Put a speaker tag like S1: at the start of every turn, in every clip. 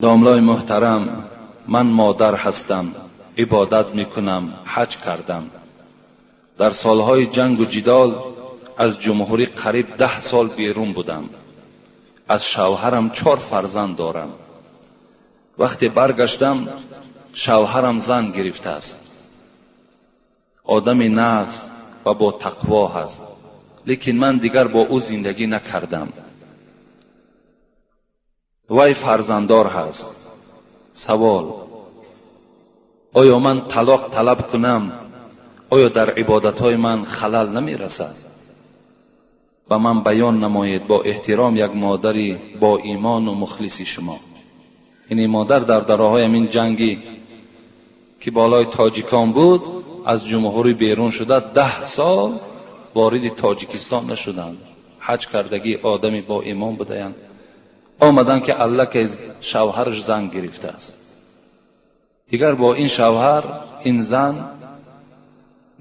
S1: Домлаи муҳтарам, ман модар ҳастам, ибодат мекунам, ҳаҷ кардам. Дар солҳои ҷангу ҷидол аз ҷумҳурӣ қариб 10 сол берун будам. Аз шавҳарам 4 фарзанд дорам. Вақте баргаштам, шавҳарам зан гирифтааст. Одами нағз ва бо тақво ҳаст, лекин ман дигар бо ӯ зиндагӣ накардам. Вай фарзанддор ҳаст. Савол: оё ман талоқ талаб кунам, оё дар ибодатҳои ман халал намерасад? Ба ман баён намоед бо эҳтиром як модари бо имону мухлиси шумо. Ин модар дар дароҳои ҳамин ҷангӣ ки болои тоҷикон буд, аз ҷумҳурӣ берун шуда 10 сол вориди Тоҷикистон нашуданд. Ҳаҷ кардагӣ одами бо имон будаянд. Омаданд ки аллакай шавҳараш зан гирифтааст. Дигар бо ин шавҳар ин зан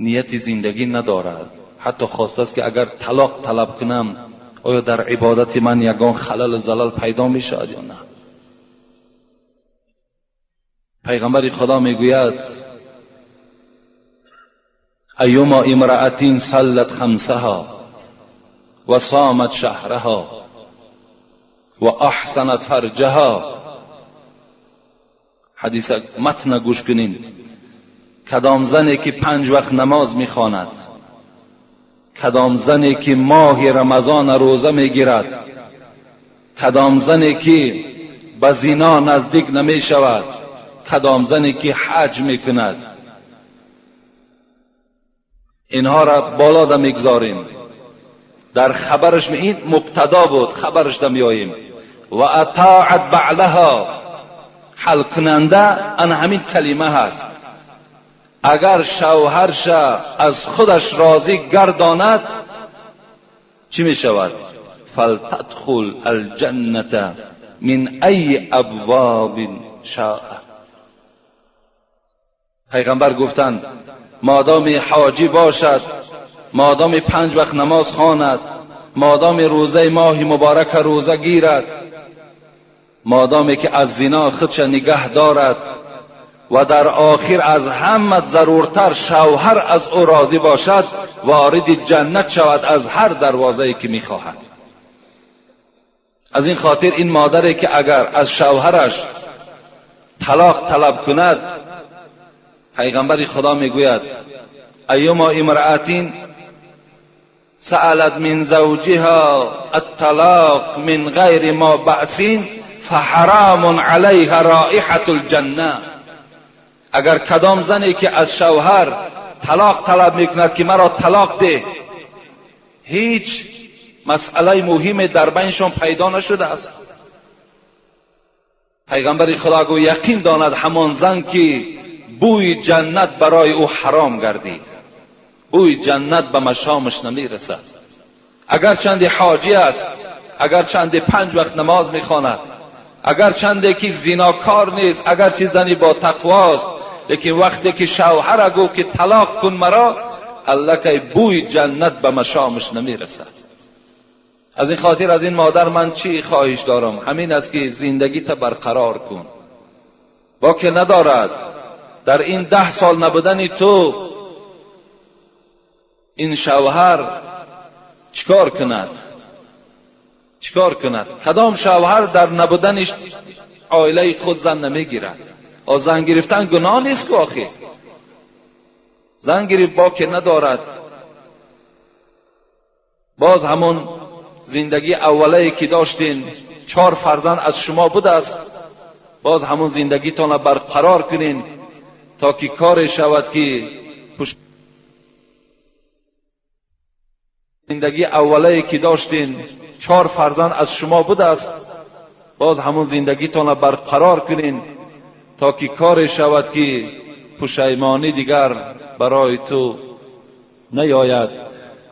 S1: нияти зиндагӣ надорад. Ҳатто хостааст ки агар талоқ талаб кунам, оё дар ибодати ман ягон халалу залал пайдо мешавад ё на? Пайғамбари Худо мегӯяд: айюма имраатин саллат хамсаҳо ва сомат шаҳраҳо ва аҳсанат фарҷаҳо. Ҳадиса матна гӯш кунем. Кадом зане ки 5 вақт намоз мехонад, кадом зане ки моҳи Рамазона рӯза мегирад, кадом зане ки ба зино наздик намешавад, кадом зане ки ҳаҷ мекунад, инҳоро боло да мегузорем. Дар хабараш ин мубтадо буд, хабараш да меоем. Ва атоат баълаҳо, ҳалкунанда ана ҳамин калима ҳаст. Агар шавҳарша аз худаш розӣ гардонад, чӣ мешавад? Фалтадхул алҷанната мин айи абвобин шаа. Пайғамбар гуфтанд: модоми ҳоҷӣ бошад, модоми 5 вақт намоз хонад, модоми рӯзаи моҳи муборака рӯза гирад, модоме ки аз зино худша нигаҳ дорад ва дар охир аз ҳама заруртар шавҳар аз ӯ розӣ бошад, вориди ҷаннат шавад аз ҳар дарвозае ки мехоҳад. Аз ин хотир ин модаре ки агар аз шавҳараш талоқ талаб кунад, пайғамбари Худо мегӯяд: айюма имраатин саалат мин завҷиҳа атталоқ мин ғайри мо баъсин фаҳарамун алайҳа роиҳатул ҷанна. Агар кадом зане ки аз шавҳар талоқ талаб мекунад ки маро талоқ деҳ, ҳеҷ масъалаи муҳиме дар байншон пайдо нашудааст. Пайғамбари Худо гӯ яқин донад ҳамон зан ки бӯи ҷаннат барои ӯ ҳаром гардид, бӯи ҷаннат ба машомаш намерасад. Агарчанде ҳоҷӣ аст, агарчанде 5 вақт намоз мехонад, агарчанде ки зинокор нест, агарчи зани бо тақвост, лекин вақте ки шавҳара гуфт ки талоқ кун маро, аллакай бӯи ҷаннат ба машомаш намерасад. Аз ин хотир аз ин модар ман чӣ хоҳиш дорам? Ҳамин аст ки зиндагита барқарор кун. Боке надорад дар ин 10 сол набудани ту ин шавҳар чикор кунад? Чикор кунад? Кадом шавҳар дар набудани оилаи худ зан намегирад? Зан гирифтан гуноҳ нест ку охир. Зан гирифт, боке надорад. Боз ҳамон зиндагии аввалае ки доштин, 4 фарзанд аз шумо будааст, боз ҳамон зиндагитонро барқарор кунин то ки коре шавад ки зиндагии аввалае ки доштин, 4 фарзанд аз шумо будааст, боз ҳамон зиндагитонро барқарор кунин то ки коре шавад ки пушаймонӣ дигар барои ту наёяд.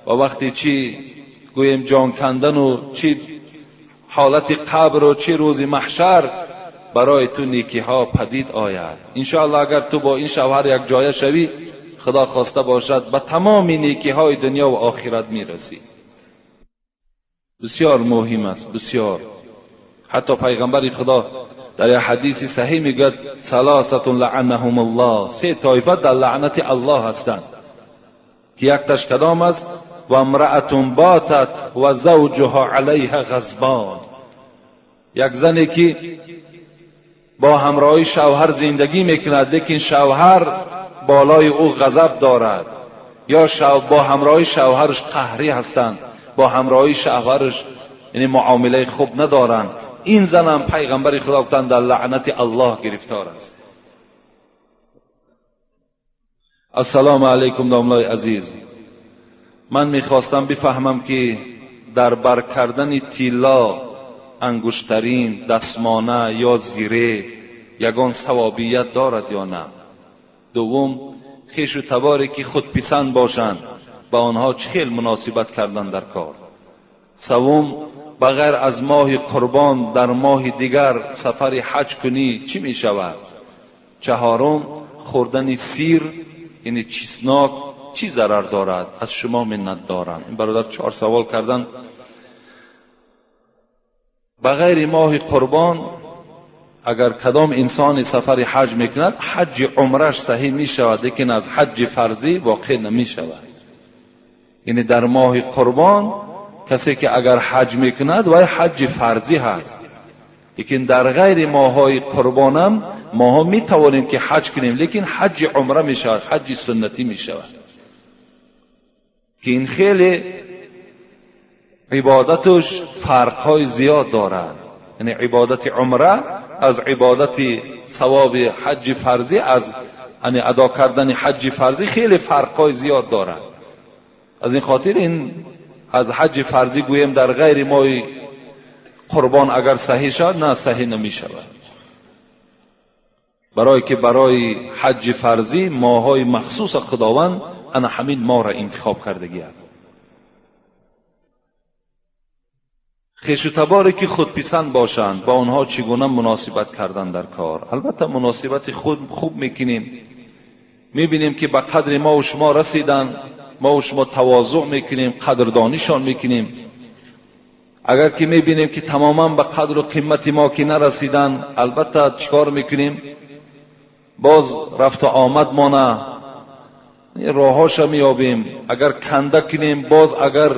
S1: Ва вақте чӣ гӯем ҷон кандану чӣ ҳолати қабру чӣ рӯзи маҳшар барои ту некиҳо падид ояд. Иншоаллоҳ агар ту бо ин шавҳар як ҷоя шавӣ, Худо хоста бошад ба тамоми некиҳои дунё ва охират мерасӣ. Бисёр муҳим аст, бисёр. Ҳатто пайғамбари Худо در یک حدیث صحیح میگوید ثلاثة لعنهم الله، سه طایفه در لعنت الله هستند که یک تاش کدام است؟ و امرأة باتت و زوجها علیها غضبان. یک زنی که با همراهی شوهر زندگی میکند لیکن شوهر بالای او غضب دارد، یا با همراهی شوهرش قهری هستند، با همراهی شوهرش یعنی معامله خوب ندارند، این زنم پیغمبر خدا گفتند در لعنت الله گرفتار است. السلام علیکم داملای عزیز، من میخواستم بفهمم که در بر کردن طلا، انگشترین، دستمانه یا زیره یگان ثوابیت دارد یا نه؟ دوم، خویش و تباری که خودپسند باشند با آنها چه خیل مناسبت کردن در کار؟ سوم، بغیر از ماه قربان در ماه دیگر سفر حج کنی چی می شود؟ چهارم، خوردن سیر یعنی چیسناک چی ضرر دارد؟ از شما منت دارم. این برادر 4 سوال کردن. بغیر ماه قربان اگر کدام انسان سفر حج میکند حج عمرش صحیح میشود، لیکن از حج فرضی واقع نمیشود. یعنی در ماه قربان کسی که اگر حج میکند وای حج فرضی هست، لیکن در غیر ماهای قربانم ماها میتوانیم که حج کنیم، لیکن حج عمره میشود، حج سنتی میشود که این خیلی عبادتش فرقهای زیاد دارد. یعنی عبادت عمره از عبادت ثواب حج فرضی، از یعنی ادا کردن حج فرضی خیلی فرقهای زیاد دارد. از این خاطر این از حج فرضی گویم در غیر ماه قربان اگر صحیح شد، نه صحیح نمی شود، برای که برای حج فرضی ماهای مخصوص خداوند انا همین ماه را انتخاب کردگی است. خویش و تباری که خودپسند باشند با آنها چگونه مناسبت کردن در کار؟ البته مناسبت خود خوب میکنیم، میبینیم که به قدر ما و شما رسیدن، ما و شما تواضع میکنیم، قدردانیشان میکنیم. اگر که میبینیم که تماما به قدر و قیمت ما که نرسیدن، البته چیکار میکنیم؟ باز رفت و آمد مانه راهاش میابیم. اگر کنده کنیم، باز اگر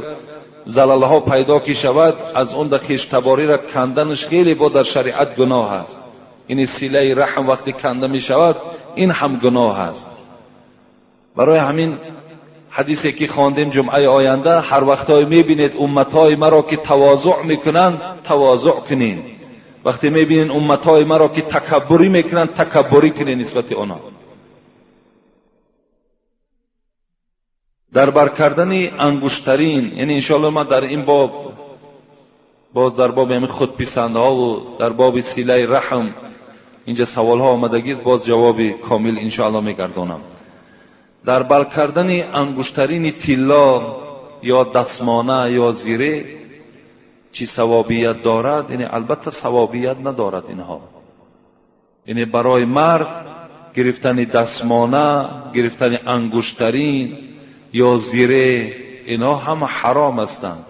S1: زلالها پیدا که شود، از اون در خویش تباری را کندنش خیلی با در شریعت گناه است. این سیله رحم وقتی کنده می شود این هم گناه است. برای همین حدیثی که خواندیم جمعه آینده، هر وقتای میبینید امتهای مرا که تواضع میکنند تواضع کنین، وقتی میبینید امتهای مرا که تکبری میکنند تکبری کنین نسبت آنها. در بر کردن انگشترین، یعنی انشاءالله ما در این باب باز در باب همین خودپسندها و در باب سیله رحم اینجا سوال ها آمدگی است، باز جواب کامل انشاءالله میگردانم. در بر کردن انگشترین طلا یا دستمانه یا زیره چی ثوابیت دارد؟ یعنی البته ثوابیت ندارد اینها. یعنی برای مرد گرفتن دستمانه، گرفتن انگشترین یا زیره، اینا هم حرام هستند.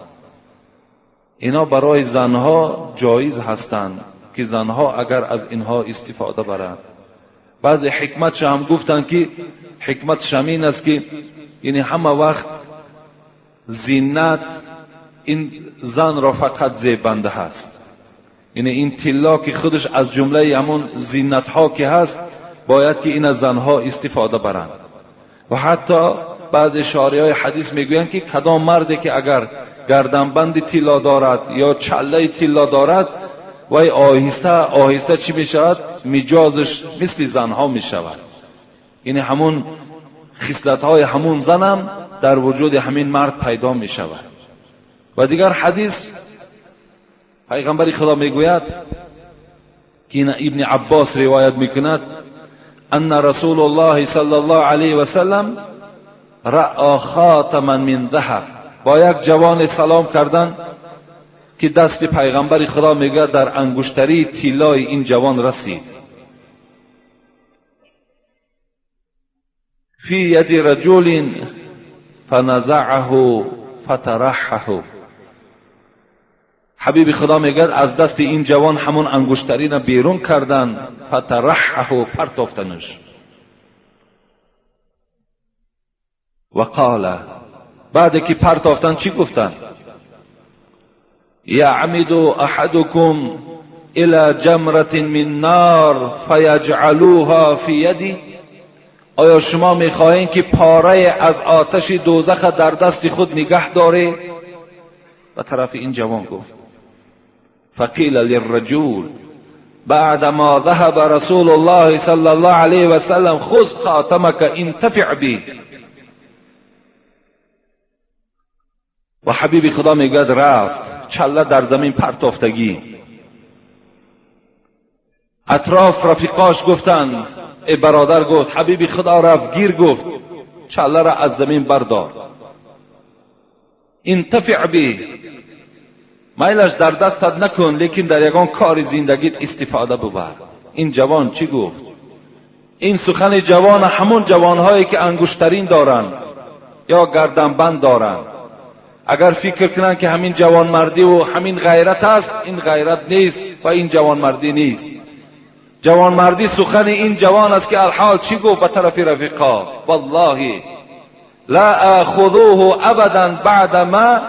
S1: اینا برای زنها جایز هستند که زنها اگر از اینها استفاده برند. بعضی حکمتش هم گفتند که حکمتش همین است که یعنی همه وقت زینت این زن را فقط زیبنده هست. یعنی این طلا که خودش از جمله همون زینت ها که هست، باید که این از زنها استفاده برند. و حتی بعضی شارح های حدیث میگویند که کدام مردی که اگر گردنبند طلا دارد یا چله طلا دارد، وای آهسته آهسته چی میشود؟ مجازش مثل زنها میشود. یعنی همون خصلت های همون زنم در وجود همین مرد پیدا میشود. و دیگر حدیث پیغمبر خدا میگوید که این ابن عباس روایت میکند، ان رسول الله صلی الله علیه و سلم رأى خاتما من ذهب. با یک جوان سلام کردن که دست پیغمبر خدا میگه در انگشتری طلای این جوان رسید. فی ید رجل فنزعه فترحه حبیب خدا میگه از دست این جوان همون انگشترین بیرون کردن، فترحه، پرتافتنش. و قال، بعد که پرتافتن چی گفتن؟ یعمد احدکم الى جمرة من نار فیجعلوها فی یدی. آیا شما میخواهید که پاره از آتش دوزخ در دست خود نگه دارید؟ و طرف این جوان گفت فقیل للرجل بعدما ذهب رسول الله صلی الله علیه وسلم خذ خاتمك انتفع به. و حبیب خدا میگوید رفت، چله در زمین پرتافتگی. اطراف رفیقاش گفتند، ای برادر، گفت حبیب خدا رفت گیر، گفت چله را از زمین بردار، انتفع به، میلش در دستت نکن، لیکن در یگان کار زندگیت استفاده ببر. این جوان چی گفت؟ این سخن جوان همون جوانهایی که انگشترین دارند یا گردنبند دارند، اگر فکر کنند که همین جوانمردی و همین غیرت است، این غیرت نیست و این جوانمردی نیست. جوانمردی سخن این جوان است که الحال چی گفت به طرف رفیقا؟ والله لا آخذوه ابدا بعد ما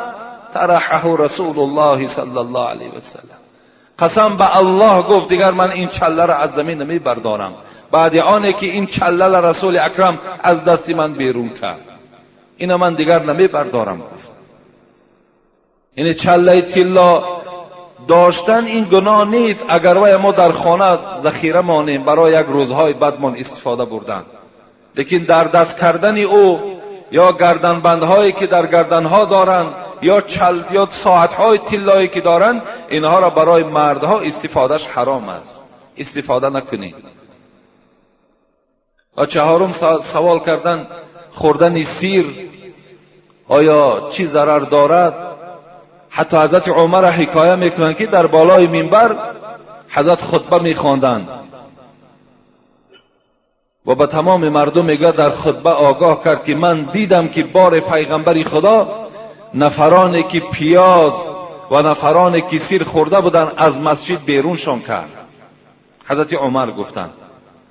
S1: طرحه رسول الله صلی الله علیه وسلم. قسم به الله گفت دیگر من این چله را از زمین نمی بردارم بعد آنه که این چله رسول اکرم از دست من بیرون کرد، اینو من دیگر نمی بردارم. گفت این چله طلا داشتن این گناه نیست اگر وای ما در خانه ذخیره مانیم برای یک روزهای بدمان استفاده بردن، لیکن در دست کردن او یا گردنبندهایی که در گردنها دارند یا چل یا ساعتهای طلایی که دارند، اینها را برای مردها استفادهش حرام است، استفاده نکنید. و چهارم سوال کردن خوردن سیر آیا چی ضرر دارد؟ حتی حضرت عمر حکایه میکنند که در بالای منبر حضرت خطبه میخواندند و به تمام مردم میگه در خطبه آگاه کرد که من دیدم که بار پیغمبر خدا نفرانی که پیاز و نفرانی که سیر خورده بودند از مسجد بیرونشان کرد. حضرت عمر گفتند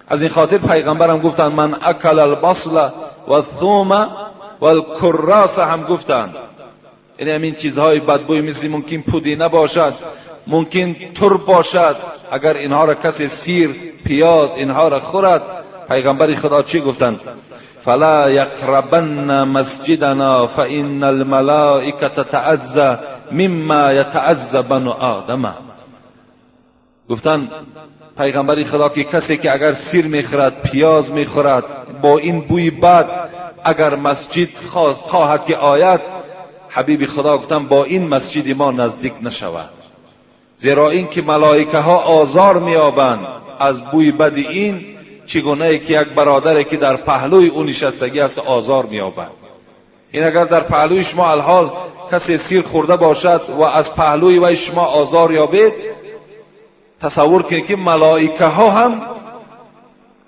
S1: از این خاطر پیغمبرم گفتند من اکل البصل و الثوم و الکراس هم گفتند، یعنی همین چیزهای بدبوی مثل ممکن پودینه باشد، ممکن ترب باشد، اگر اینها را کسی سیر پیاز اینها را خورد، پیغمبر خدا چی گفتند؟ فلا یقربن مسجدنا فان الملائکه تتعزى مما یتعزى بنو آدم. گفتند پیغمبر خدا که کسی که اگر سیر میخورد پیاز میخورد با این بوی بد اگر مسجد خواهد که آید، حبیب خدا گفتند با این مسجد ما نزدیک نشود، زیرا این که ملائکه ها آزار میابند از بوی بد این، چگونه که یک برادر که در پهلوی او نشستگی است آزار میابند. این اگر در پهلوی شما الحال کسی سیر خورده باشد و از پهلوی وی شما آزار یابید، تصور کنید که ملائکه ها هم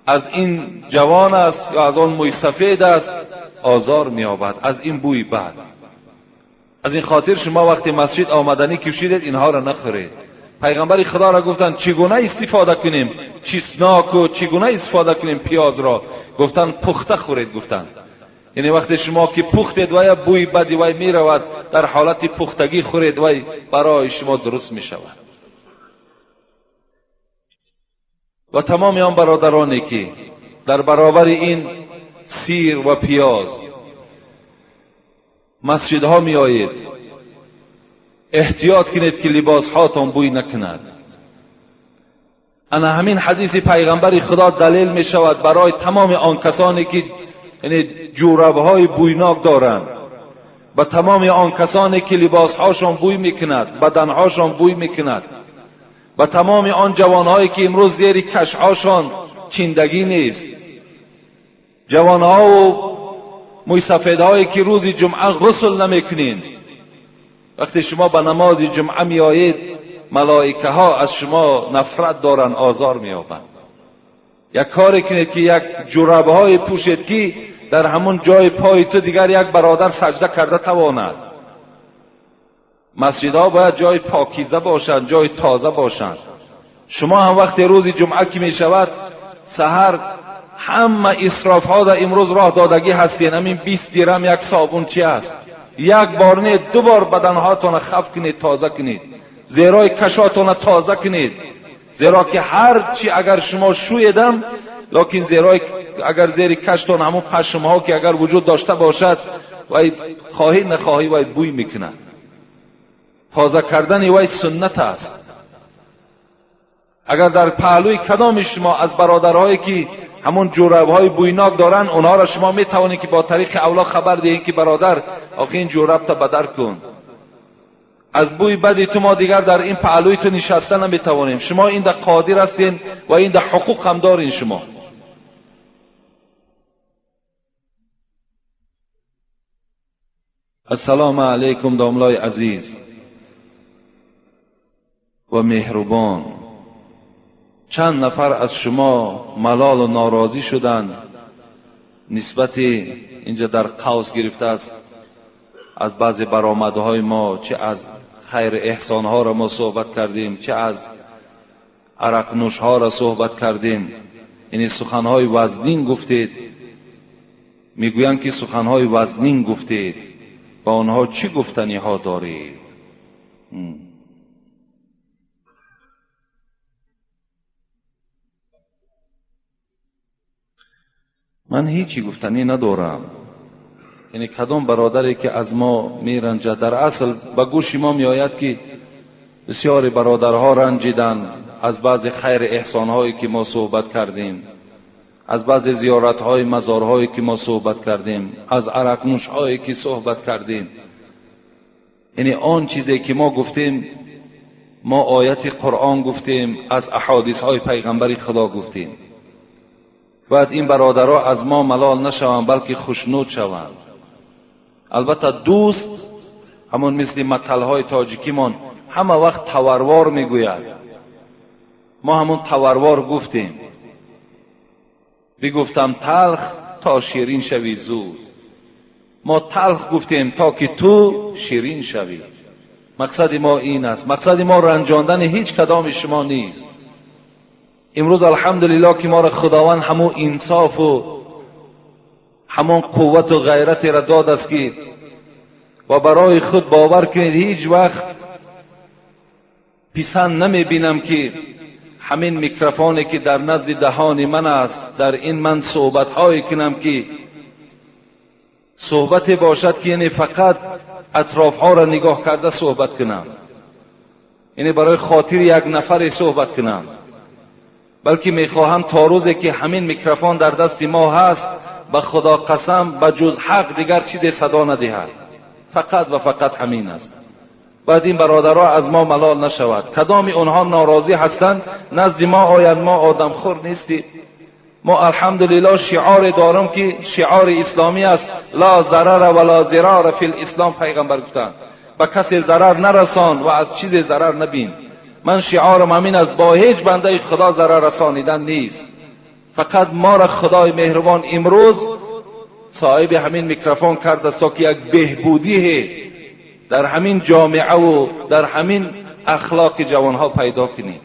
S1: از این جوان است یا از آن موی سفید است آزار میابد از این بوی بد. از این خاطر شما وقتی مسجد آمدنی کشیدید اینها را نخورید. پیغمبر خدا را گفتند چگونه استفاده کنیم چیسناک و چگونه استفاده کنیم پیاز را؟ گفتند پخته خورید. گفتند یعنی وقتی شما که پختید و یا بوی بدی وی میرود، در حالت پختگی خورید وی برای شما درست میشود. و تمام آن برادرانی که در برابر این سیر و پیاز مسجدها می آیید، احتیاط کنید که لباس هاتان بوی نکند. انا همین حدیث پیغمبر خدا دلیل می شود برای تمام آن کسانی که یعنی جورب های بویناک دارند، و تمام آن کسانی که لباس هاشان بوی میکند، بدنهاشان بوی میکند، و تمام آن جوانهایی که امروز زیر کشهاشان چیندگی نیست، جوانها و موی سفیدهایی که روز جمعه غسل نمیکنین. وقتی شما به نماز جمعه میآیید ملائکه ها از شما نفرت دارند، آزار مییابند. یک کاری کنید که یک جورابه های پوشید که در همون جای پای تو دیگر یک برادر سجده کرده تواند. مسجدها باید جای پاکیزه باشند، جای تازه باشند. شما هم وقتی روز جمعه که می شود سحر همه اسراف ها در امروز راه دادگی هستین. همین 20 درهم یک صابون چی است؟ یک بار نه، دو بار بدنهاتون خف کنید، تازه کنید، زیرای کشاتون تازه کنید. زیرا که هر چی اگر شما شویدم، لکن زیرای اگر زیر کشتون همون پشم ها که اگر وجود داشته باشد، وای خواهی نخواهی وای بوی میکنه. تازه کردن وای سنت است. اگر در پهلوی کدام شما از برادرهایی که همون جورب های بویناک دارن، اونها را شما میتوانید که با طریق اولا خبر دهید که برادر آخه این جورب تا بدر کن، از بوی بدی تو ما دیگر در این پهلوی تو نشسته نمیتوانیم. شما این ده قادر هستین و این ده حقوق هم دارین شما. السلام علیکم داملای عزیز و مهربان. چند نفر از شما ملال و ناراضی شدند نسبت اینجا در قوس گرفته است از بعضی برآمدهای ما، چه از خیر احسانها را ما صحبت کردیم، چه از عرق نوشها را صحبت کردیم. یعنی سخنهای وزنین گفتید. میگویند که سخنهای وزنین گفتید، با آنها چی گفتنی ها دارید؟ من هیچی گفتنی ندارم. یعنی کدام برادری که از ما میرنجد، در اصل به گوش ما میآید که بسیاری برادرها رنجیدند از بعض خیر احسانهایی که ما صحبت کردیم، از بعض زیارت‌های مزارهایی که ما صحبت کردیم، از عرق نوش‌هایی که صحبت کردیم. یعنی آن چیزی که ما گفتیم، ما آیت قرآن گفتیم، از احادیث های پیغمبر خدا گفتیم. باید این برادرها از ما ملال نشوند، بلکه خوشنود شوند. البته دوست همون مثل متل‌های تاجیکیمان همه وقت تواروار میگوید. ما همون تواروار گفتیم. بگفتم تلخ تا شیرین شوی زود. ما تلخ گفتیم تا که تو شیرین شوی. مقصد ما این است. مقصد ما رنجاندن هیچ کدام شما نیست. امروز الحمدلله که ما را خداوند همون انصاف و همون قوت و غیرت را داد است که و برای خود باور کنید هیچ وقت پسند نمی بینم که همین میکروفونی که در نزد دهان من است، در این من صحبت هایی کنم که صحبت باشد که یعنی فقط اطراف ها را نگاه کرده صحبت کنم، یعنی برای خاطر یک نفر صحبت کنم، بلکه میخواهم تا روزی که همین میکروفون در دست ما هست، به خدا قسم به جز حق دیگر چیز صدا ندهد. فقط و فقط همین است. باید این برادرها از ما ملال نشود. کدام اونها ناراضی هستند نزد ما آید. ما آدم خور نیستیم. ما الحمدلله شعار دارم که شعار اسلامی است، لا ضرر ولا ضرار فی الاسلام. پیغمبر گفتند به کسی ضرر نرسان و از چیز ضرر نبین. من شعارم همین است، با هیچ بنده خدا ضرر رسانیدن نیست. فقط ما را خدای مهربان امروز صاحب همین میکروفون کرده است تا که یک بهبودی در همین جامعه و در همین اخلاق جوانها پیدا کنیم.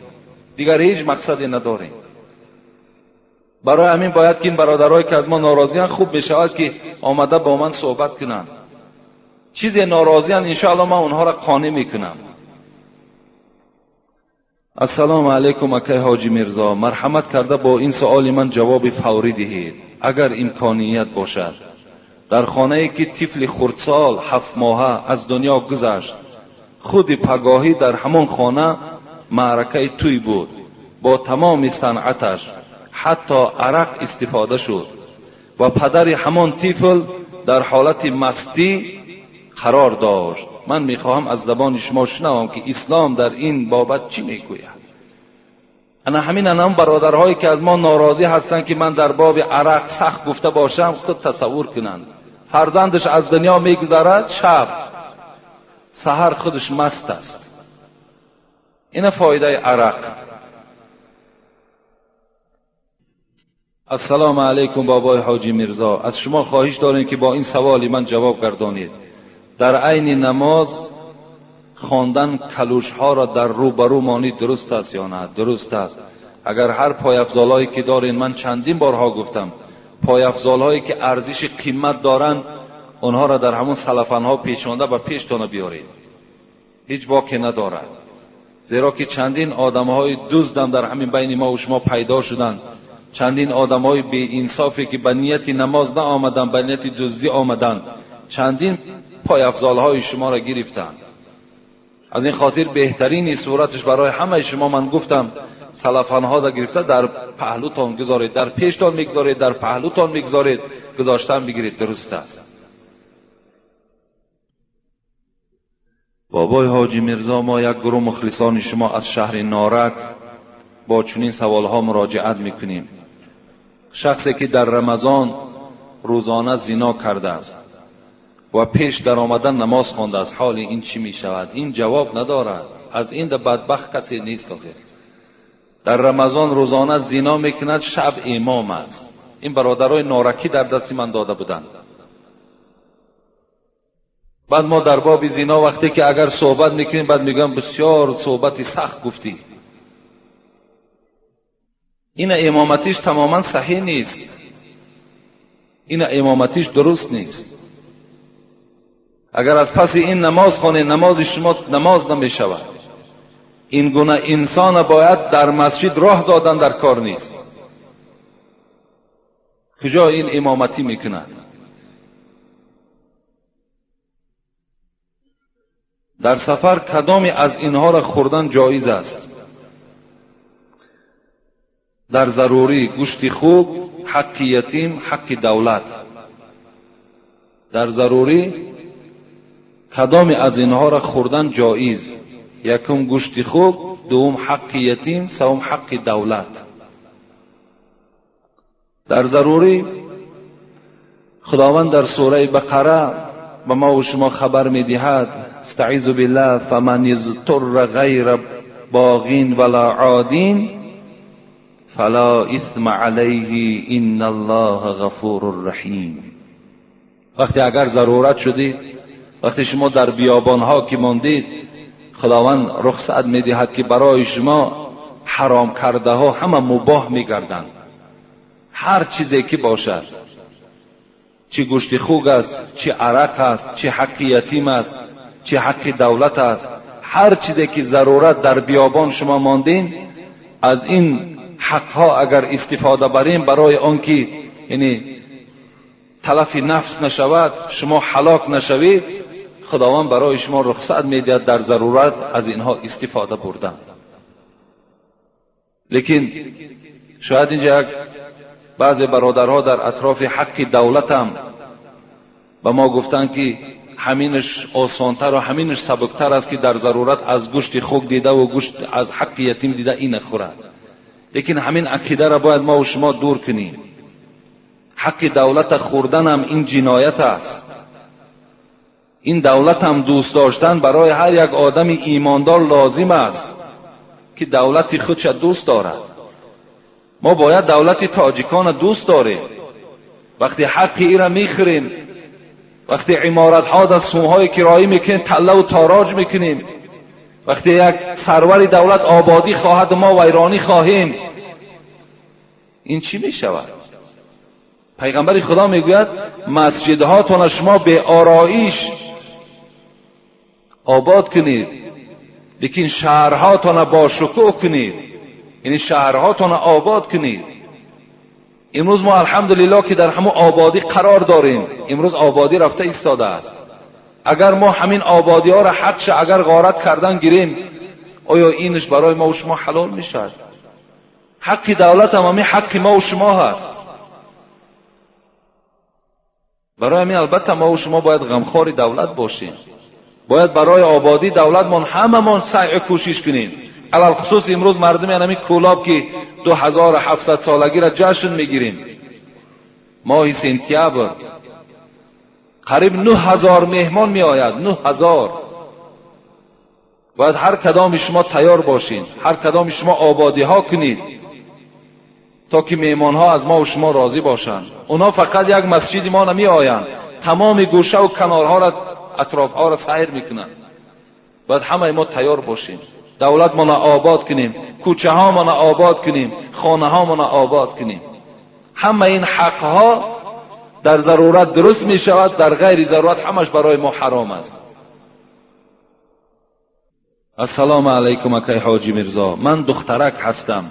S1: دیگر هیچ مقصدی نداریم. برای همین باید که این برادرایی که از ما ناراضیان خوب بشود که آمده با من صحبت کنند. چیزی ناراضیان انشاءالله من اونها را قانع میکنم. السلام علیکم اکای حاجی میرزا، مرحمت کرده با این سؤال من جواب فوری دهید اگر امکانیت باشد. در خانه ای که طفل خردسال 7 ماهه از دنیا گذشت، خود پگاهی در همان خانه معرکه توی بود با تمام صنعتش، حتی عرق استفاده شد و پدر همان طفل در حالت مستی قرار داشت. من میخواهم از زبان شما شنوم که اسلام در این بابت چی میگوید. انا همین انام برادرهایی که از ما ناراضی هستند که من در باب عرق سخت گفته باشم، خود تصور کنند فرزندش از دنیا میگذرد، شب سحر خودش مست است. این فایده عرق. السلام علیکم بابای حاجی میرزا، از شما خواهش داریم که با این سوال من جواب گردانید. در عین نماز خواندن کلوش ها را در رو برو مانی درست است یا نه؟ درست است. اگر هر پایافزالهایی که دارین، من چندین بارها گفتم، پایافزالهایی که ارزش قیمت دارند آنها را در همون سلفنها پیچانده و پیشتان بیارید، هیچ باکی ندارد. زیرا که چندین آدمهای دزدم در همین بین ما و شما پیدا شدند، چندین آدمهای بی انصافی که به نیت نماز نه آمدن، به نیت دزدی آمدند، چندین پایافزالهای شما را گرفتند. از این خاطر بهترین صورتش برای همه شما من گفتم، سلفنها را گرفته در پهلوتان گذارید، در پیشتان میگذارید، در پهلوتان میگذارید، گذاشتن بگیرید، درست است. بابای حاجی میرزا، ما یک گروه مخلصان شما از شهر نارک با چنین سوالها مراجعت میکنیم. شخصی که در رمضان روزانه زنا کرده است و پیش در آمدن نماز خوانده است، حال این چی می شود؟ این جواب ندارد. از این بدبخت کسی نیست. آخر در رمضان روزانه زنا میکند، شب امام است. این برادرای نارکی در دست من داده بودند. بعد ما در باب زنا وقتی که اگر صحبت میکنیم، بعد میگم بسیار صحبتی سخت گفتی. این امامتیش تماما صحیح نیست، این امامتیش درست نیست. اگر از پس این نماز خوانید، نماز شما نماز نمی شود. این گونه انسان باید در مسجد راه دادن در کار نیست. کجا این امامتی میکند؟ در سفر کدامی از اینها را خوردن جایز است؟ در ضروری گوشت خوک، حق یتیم، حق دولت. در ضروری کدامی از اینها را خوردن جایز؟ یکم گوشت خوک، دوم حق یتیم، سوم حق دولت. در ضروری خداوند در سوره بقره به ما و شما خبر میدهد، استعیذ بالله فمن اضطر غیر باغین ولا عادین فلا اثم علیه ان الله غفور رحیم. وقتی اگر ضرورت شدید، وقتی شما در بیابان ها که ماندید، خداوند رخصت میدهد که برای شما حرام کرده ها همه مباح میگردند. هر چیزی که باشد، چی گوشت خوک است، چی عرق است، چی حق یتیم است، چی حق دولت است، هر چیزی که ضرورت در بیابان شما ماندین، از این حقها اگر استفاده بریم برای آنکه یعنی تلف نفس نشود، شما هلاک نشوید، خداوند برای شما رخصت میدهد در ضرورت از اینها استفاده بردن. لیکن شاید اینجا یک بعض برادرها در اطراف حق دولت هم به ما گفتند که همینش آسانتر و همینش سبکتر است که در ضرورت از گوشت خوک دیده و گوشت از حق یتیم دیده این خورد. لیکن همین عقیده را باید ما و شما دور کنیم. حق دولت خوردن هم این جنایت است. این دولت هم دوست داشتن برای هر یک آدم ایماندار لازم است که دولت خودش دوست دارد. ما باید دولت تاجیکان دوست داریم. وقتی حق ای را میخوریم، وقتی عمارت ها در سومهای کرایی میکنیم، تله و تاراج میکنیم، وقتی یک سرور دولت آبادی خواهد ما ویرانی خواهیم، این چی میشود؟ پیغمبر خدا میگوید مسجدهاتون شما به آرایش آباد کنید، لیکن شهرهاتون با شکوه کنید، یعنی شهرهاتون آباد کنید. امروز ما الحمدلله که در همون آبادی قرار داریم. امروز آبادی رفته ایستاده است. اگر ما همین آبادی ها را حقش اگر غارت کردن گیریم، آیا اینش برای ما و شما حلال میشد؟ حق دولت هم همین حق ما و شما هست. برای همین البته ما و شما باید غمخوار دولت باشیم. باید برای آبادی دولتمان هممان سعی کوشش کنیم. علی الخصوص امروز مردم همین کولاب که 2700 سالگی را جشن میگیریم، ماه سنتیابر قریب 9000 مهمان می آید. 9000. باید هر کدام شما تیار باشین، هر کدام شما آبادی ها کنید تا که مهمان ها از ما و شما راضی باشند. اونا فقط یک مسجد ما نمی آیند، تمام گوشه و کنارها را، اطراف ها را سیر میکنند. باید همه ما تیار باشیم، دولت ما آباد کنیم، کوچه ها ما آباد کنیم، خانه ها ما آباد کنیم. همه این حق ها در ضرورت درست می شود، در غیر ضرورت همش برای ما حرام است. السلام علیکم اکای حاجی میرزا، من دخترک هستم،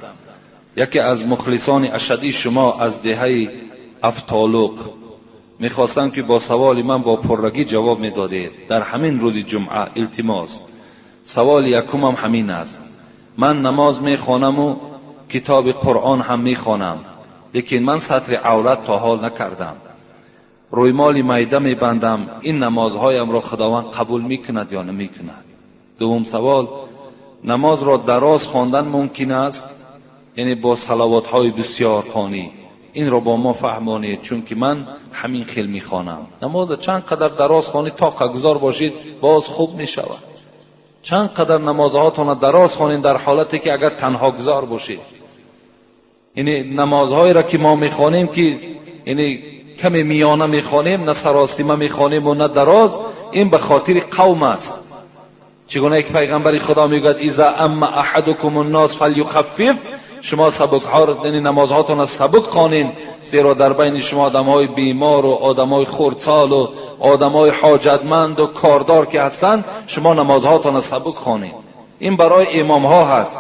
S1: یکی از مخلصان اشدی شما از دهه افتالوق. میخواستم که با سوال من با پررگی جواب میدادید در همین روز جمعه. التماس. سوال یکمم همین است. من نماز میخوانم و کتاب قرآن هم میخوانم، لیکن من ستر عورت تا حال نکردم. رویمال میده میبندم. این نمازهایم را خداوند قبول میکند یا نمیکند؟ دوم سوال، نماز را دراز خواندن ممکن است؟ یعنی با صلوات های بسیار خوانی. این را با ما فهمانید، چون که من همین خیل میخوانم. نماز چند قدر دراز خوانی تا گذار باشید باز خوب میشود. چند قدر نمازهاتون دراز خوانید در حالتی که اگر تنها گذار باشید. یعنی نمازهایی را که ما میخوانیم که یعنی کمی میانه میخوانیم، نه سراسیمه میخوانیم و نه دراز، این به خاطر قوم است. چگونه که پیغمبر خدا میگوید اذا اما احدکم الناس فلیخفف، شما سبک ها را، یعنی نمازهاتون را سبک خوانین، زیرا در بین شما آدمهای بیمار و آدمهای خردسال و آدمهای حاجتمند و کاردار که هستند، شما نمازهاتون را سبک خوانین. این برای امام ها هست.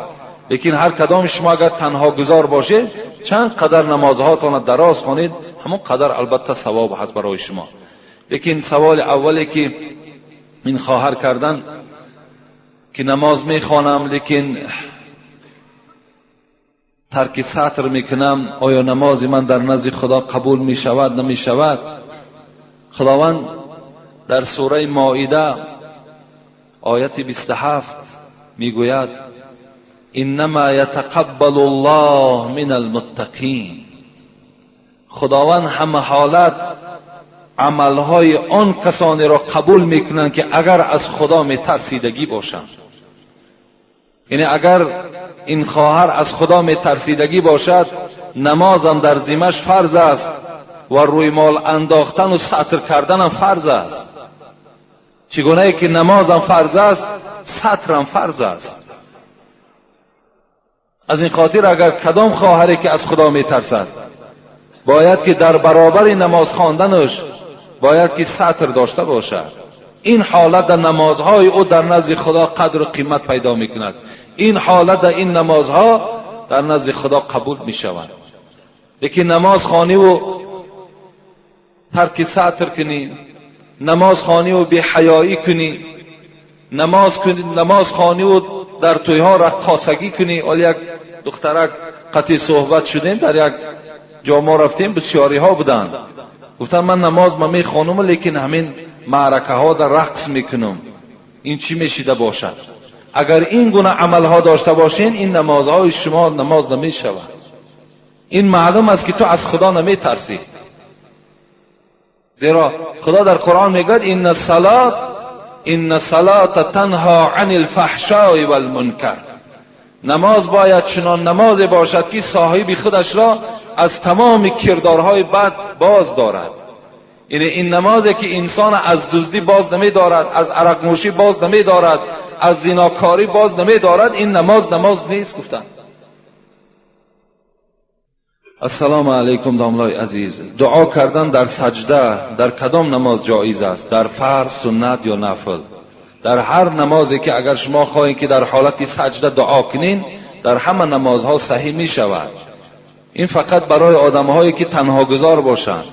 S1: لیکن هر کدام شما اگر تنها گذار باشه، چند قدر نمازهاتون را دراز خوانید، همون قدر البته ثواب هست برای شما. لیکن سوال اولی که این خواهر کردن که نماز میخوانم لیکن ترک ستر میکنم، آیا نماز من در نزد خدا قبول میشود نمیشود؟ خداوند در سوره مائده آیت 27 میگوید انما یتقبل الله من المتقین. خداوند همه حالت عملهای آن کسانی را قبول میکنند که اگر از خدا میترسیدگی باشند. یعنی اگر این خواهر از خدا میترسیدگی باشد، نمازم در ذمه‌اش فرض است و روی مال انداختن و ستر کردن هم فرض است. چگونه که نمازم فرض است، سترم فرض است. از این خاطر اگر کدام خواهری که از خدا میترسد، باید که در برابر نماز خواندنش باید که ستر داشته باشد. این حالت در نمازهای او در نزد خدا قدر و قیمت پیدا میکند. این حالت در این نمازها در نزد خدا قبول میشود. لیکن نماز خوانی و ترک ستر کنی، نماز خوانی و بی حیایی کنی، نماز خوانی و در تویها رقاصگی کنی. حالا یک دخترک قطعی صحبت شدیم، در یک جا ما رفتیم، بسیاری ها بودند. گفتن من نماز ما میخوانم لیکن همین معرکه ها در رقص میکنم، این چی میشیده باشد؟ اگر این گونه عمل ها داشته باشین، این نمازهای شما نماز نمیشود. این معلوم است که تو از خدا نمیترسی، زیرا خدا در قرآن میگوید ان الصلاة تنها عن الفحشاء والمنکر. نماز باید چنان نماز باشد که صاحب خودش را از تمام کردارهای بد باز دارد. یعنی این نمازی که انسان از دزدی باز نمی دارد، از عرق نوشی باز نمی دارد، از زیناکاری باز نمی دارد، این نماز نماز نیست گفتند. السلام علیکم داملای عزیز، دعا کردن در سجده در کدام نماز جایز است؟ در فرض، سنت یا نفل؟ در هر نمازی که اگر شما خواهید که در حالت سجده دعا کنین، در همه نمازها صحیح می شود. این فقط برای آدمهایی که تنها گذار باشند،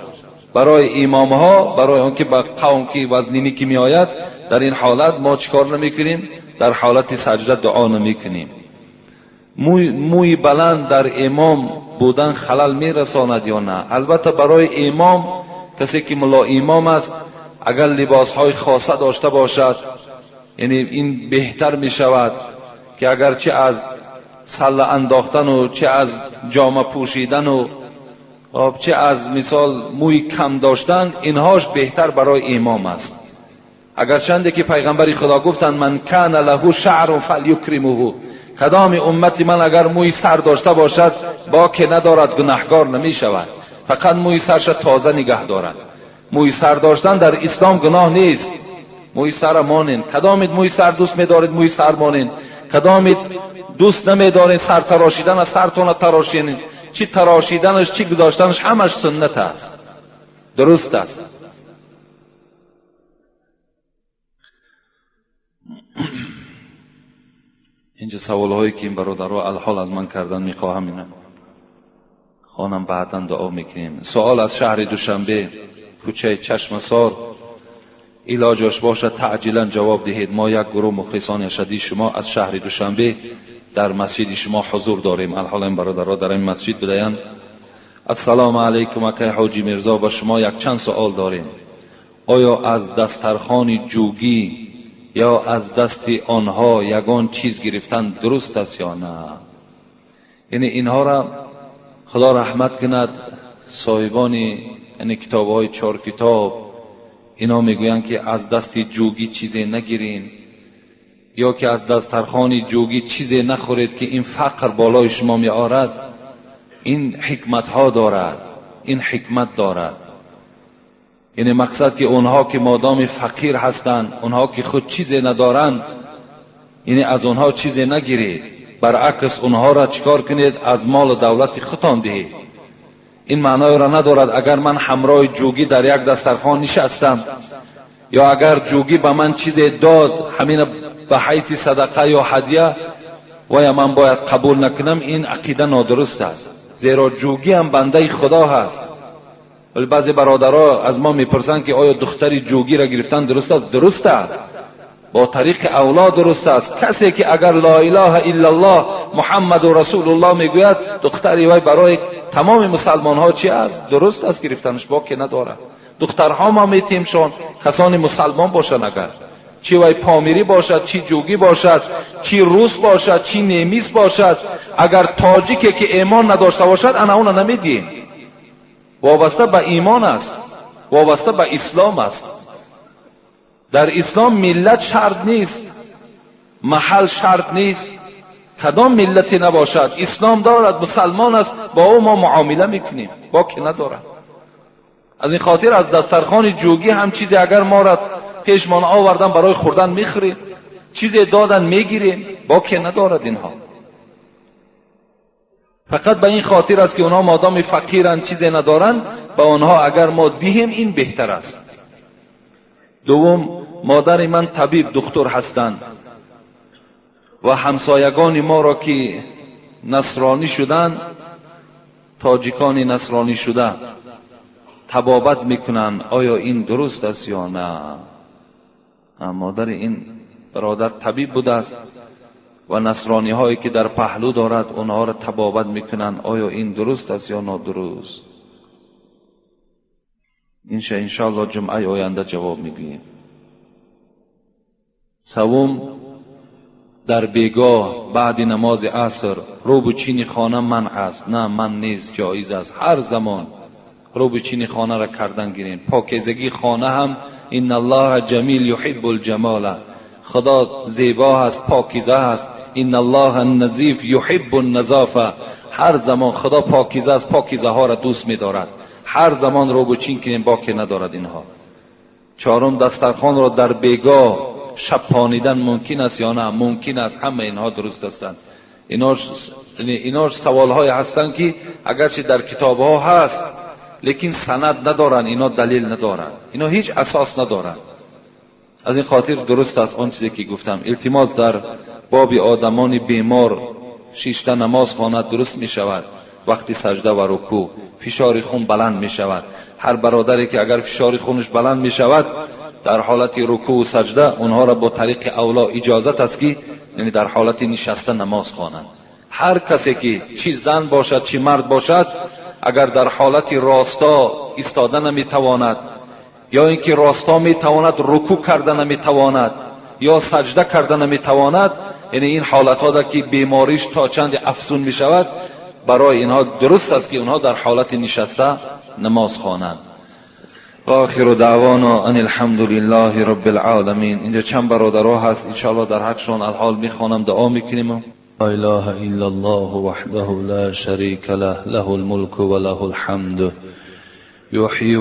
S1: برای امامها، برای آنکه به قوم که وزنینی که می آید، در این حالت ما چیکار نمی کنیم؟ در حالت سجده دعا نمی کنیم. موی بلند در امام بودن خلل می رساند یا نه؟ البته برای امام، کسی که ملا امام است، اگر لباس های خاصه داشته باشد، یعنی این بهتر می شود که اگر چه از سله انداختن و چه از جامه پوشیدن و چه از مثال موی کم داشتن، اینهاش بهتر برای امام است. اگرچنده که پیغمبر خدا گفتند من کان له شعر فلیکرمه، کدام امت من اگر موی سر داشته باشد با که ندارد گناهگار نمی شود، فقط موی سرش تازه نگه دارد. موی سر داشتن در اسلام گناه نیست. موی سر مانین. کدامید موی سر دوست میدارید موی سر مانین، کدامید دوست نمیدارید سر تراشیدن از سرتون تراشینید. چی تراشیدنش چی گذاشتنش همش سنت است، درست است. اینجا سوال هایی که این برادرها الحال از من کردن میخواهم اینا خانم بعدا دعا میکنیم. سوال از شهر دوشنبه، کوچه چشمسار، علاجش باشد تعجیلا جواب دهید. ما یک گروه مخلصان اشدی شما از شهر دوشنبه در مسجد شما حضور داریم. الحال این برادرها در این مسجد بدهند. السلام علیکم اکای حاجی میرزا، با شما یک چند سوال داریم. آیا از دسترخوان جوگی یا از دست آنها یگان چیز گرفتن درست است یا نه؟ یعنی اینها را خدا رحمت کند، صاحبان یعنی کتاب های 4 کتاب اینا میگویند که از دست جوگی چیزی نگیرین یا که از دسترخوان جوگی چیزی نخورید که این فقر بالای شما می آرد. این حکمت ها دارد، این حکمت دارد. یعنی مقصد که اونها که مادام فقیر هستند، اونها که خود چیزی ندارند، یعنی از اونها چیزی نگیرید، برعکس اونها را چیکار کنید؟ از مال و دولت خودتان دهید. این معنای را ندارد اگر من همراه جوگی در یک دسترخوان نشستم یا اگر جوگی به من چیزی داد، همین به حیث صدقه یا هدیه، و یا من باید قبول نکنم، این عقیده نادرست است. زیرا جوگی هم بنده خدا هست. ولی بعضی برادرها از ما میپرسند که آیا دختر جوگی را گرفتن درست است؟ درست است، با طریق اولا درست است. کسی که اگر لا اله الا الله محمد و رسول الله میگوید، دختری وی برای تمام مسلمان ها چی است؟ درست است گرفتنش، باکی نداره. دخترها ما میتیمشون کسانی مسلمان باشند، اگر چی وی پامیری باشد، چی جوگی باشد، چی روس باشد، چی نیمیس باشد، اگر تاجیکی که ایمان نداشته باشد انا اون نمیدیم. وابسته به ایمان است، وابسته به اسلام است. در اسلام ملت شرط نیست، محل شرط نیست، کدام ملتی نباشد اسلام دارد، مسلمان است، با او ما معامله میکنیم، با که ندارد. از این خاطر از دسترخوان جوگی هم چیزی اگر ما را پیشمان آوردن برای خوردن میخوریم، چیزی دادن میگیریم، با که ندارد. اینها فقط به این خاطر است که اونها مادام فقیرن چیزی ندارن، به آنها اگر ما دهیم این بهتر است. دوم، مادر من طبیب دکتر هستند و همسایگان ما را که نصرانی شدند، تاجیکان نصرانی شده، طبابت میکنند، آیا این درست است یا نه؟ مادر این برادر طبیب بوده است و نصرانی هایی که در پهلو دارد اونها را طبابت میکنند، آیا این درست است یا نادرست؟ انشاءالله جمعه آینده جواب میگوییم. سوم، در بیگاه بعد نماز عصر روب چین خانه منع است؟ نه، من نیست، جایز است. هر زمان روب چین خانه را کردن گیرین. پاکیزگی خانه هم ان الله جمیل یحب الجمال، خدا زیبا است، پاکیزه است. ان الله النظیف یحب النظافه، هر زمان خدا پاکیزه است، پاکیزه ها را دوست می‌دارد. هر زمان روب چین کنیم باکی ندارد اینها. چهارم، دسترخوان را در بیگاه شب پانیدن ممکن است یا نه؟ ممکن است. همه اینها درست هستند. اینا سوال های هستند که اگرچه در کتاب ها هست لیکن سند ندارن، اینا دلیل ندارن، اینا هیچ اساس ندارن. از این خاطر درست است آن چیزی که گفتم. التماس در باب آدمان بیمار شیشته نماز خواند درست می شود. وقتی سجده و رکوع فشار خون بلند می شود. هر برادری که اگر فشار خونش بلند می شود در حالت رکوع و سجده، اونها را با طریق اولا اجازت است که یعنی در حالت نشسته نماز خوانند. هر کسی که چی زن باشد چی مرد باشد، اگر در حالت راستا ایستاده نمیتواند یا اینکه راستا میتواند رکوع کرده نمیتواند یا سجده کرده نمیتواند، یعنی این حالتها که بیماریش تا چند افزون میشود، برای اینها درست است که اونها در حالت نشسته نماز خوانند. و آخر دعوانا ان الحمد لله رب العالمین. اینجا چند برادرها هست، انشاءالله در حقشون الحال میخوانم، دعا میکنیم. لا اله الا الله وحده لا شریک له، له الملک و له الحمد، یحیی